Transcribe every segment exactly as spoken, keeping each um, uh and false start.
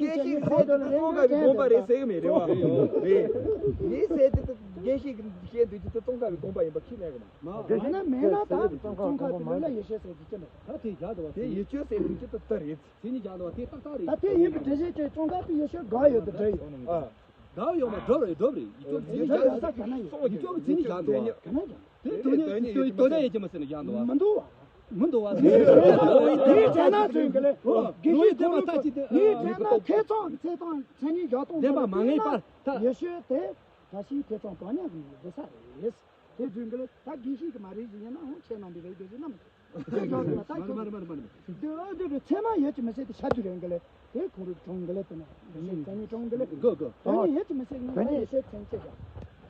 དགེ་བཤེས་ཀྱི་སྲས་དེ་ཙོང་ཁ་པའི་དགོངས་པ་རེད་ཟེར་གི་མེད། རེད་བ། རེད། ངའི་སྲས་དེ་དགེ་བཤེས་ཀྱི་བཤད་དུས་ཀྱི་ཙོང་ཁ་པའི་དགོངས་པ་ཡིན་པ་ཁས་ལེན་གི་མ། མ་ན་མེད་ན་ད་ཙོང་ཁ་པའི་ལུགས་ལ་ཡེ་ཤེས་ཟེར་གྱི་ཅི་འདྲ། ད་དེ་རྒྱག་འདུག་བ། དེ་ཡེ་ཤེས་ཟེར་དུས་ཀྱི་ད་ལྟ་རེད། དེ་ནི་རྒྱག་འདུག་བ། དེ་ཏག་ཏག་རེད། ད་དེ་ཡིན་པའི་འགྲེལ་བཤད་ཅིག་ཙོང་ཁ་པའི་ཡེ་ཤེས་དགག་ཡོད་དུ་འགྲེལ་ཡོད། ཨ། དགག་ཡོད་མ། སྒྲུབ་རེད། སྒྲུབ་རེད། ཡིད་སྐྱོབ་ཀྱི་ཚིག་ནི་རྒྱག་འདུག་བ། ཡིད་སྐྱོབ་ཀྱི་ཚིག་ནི་རྒྱག་འདུག་བ། ག་ན་རྒྱག་དེ་དོན་གཉེར་དོན་གཉེར་ཡེ་ཤེས་མ་ཟེར་ན་རྒྱག་འདུག་བ། མི་འདུག་བ། མི་འདུག་བ། ངའི་དྲན་ན་ཚོད་གི་ལེ། ངའི་དྲན་ན་ཁེ་ཚང་ཚེ་ཐང་མཚན་ཉིད་བཞག་སྟོང་བདེན་པ་མ་ངེས་པར་ཐལ། ཡེ་ཤེས་དེ་བཀྲ་ཤིས་ཐེ་ཚོམ་གང་ཉག་གི་མི་འདུག་ས་རེད། དེ་རྫུན་གི་ལ་ད་དགེ་བཤེས་ཀྱི་མ་རེད་ཟེར་ཡིན་ན་འོང་ཆེ་ནང་པའི་ལས་དགེ་བཤེས་རྣམས་ཀྱི་ཆེ་ཡོད་ཟེར་ན་ད་ཁྱོད་མ་རེད་མ་རེད་མ་རེད། དེ་ཨ་དེ་རེད། ཚད་མ་ཡོད་ཀྱི་མི་ཚད་དེ་ཤ་དུ་རེད་གི་ལ། དེ་ཁོང་རུ་གྲོང་གི་ལ་དེ་ན་དགེ་བཤེས་ཚད་མའི་གྲོང་གི་ལ། གོ་གོ། ད་ནི་ཡོད་ཀྱི་མི་ཚད་ནི་ད་ཡེ་ཤེས་མཚན་ཆེ་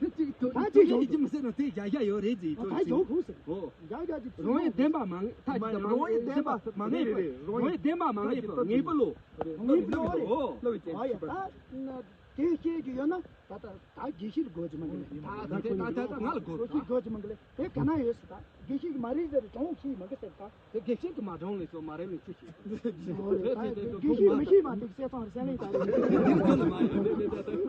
ཡ། ད་ཅིག་ཐོ་ད་ཅིག་ཡོང་ཐུབ་ཟེར་ན་དེ་རྒྱ་རྒྱ་ཡོད་རེད་ཟེར། ཨ་ད་ཡོང་ཐུབ་ཟེར། ཨོ། རྒྱ་རྒྱ་ཅིག་རང་ཡིན་བདེན་པ་མ་ངེས་ཐག་ཅིག་རང་ཡིན་བདེན་པ་མ་ངེས་པ་རང་ཡིན་བདེན་པ་མ་ངེས་པ་ངེས་པ་ལོ། ངེས་པ་ལོ་རེད། ཨོ། ཨ་ཡ་ད་དེ་སྐྱེས་ཀྱི་ཡོད་ན་ད་ད་ད་དགེ་བཤེས་དགོས་ཀྱི་མ་གི་ལེ། ད་ད་དེ་ད་ད་ད་ང་ལ་དགོས་ད། དགོས་ཀྱི་མ་གི་ལེ། དེ་ག་ན་ཡོད་ཟེར། ད་དགེ་བཤེས་ཀྱི་མ་རེད་ཟེར་གྲོང་ཁྱེར་མ་གི་ཟེར་ད། དེ་དགེ་བཤེས་ཀྱི་མ་གྲོང་ལས་ཤོག་མ་རེད་ལས་ཆུ་ཞིག་དགེ་བཤེས་མི་ཤེས་མ་འདུག་བཤད་སྟངས་རེད་ཟེར་ལེ་ད་རེད། དེ་ཚོ་ལ་མ་ཡོད་དེ་དེ་ད་ད།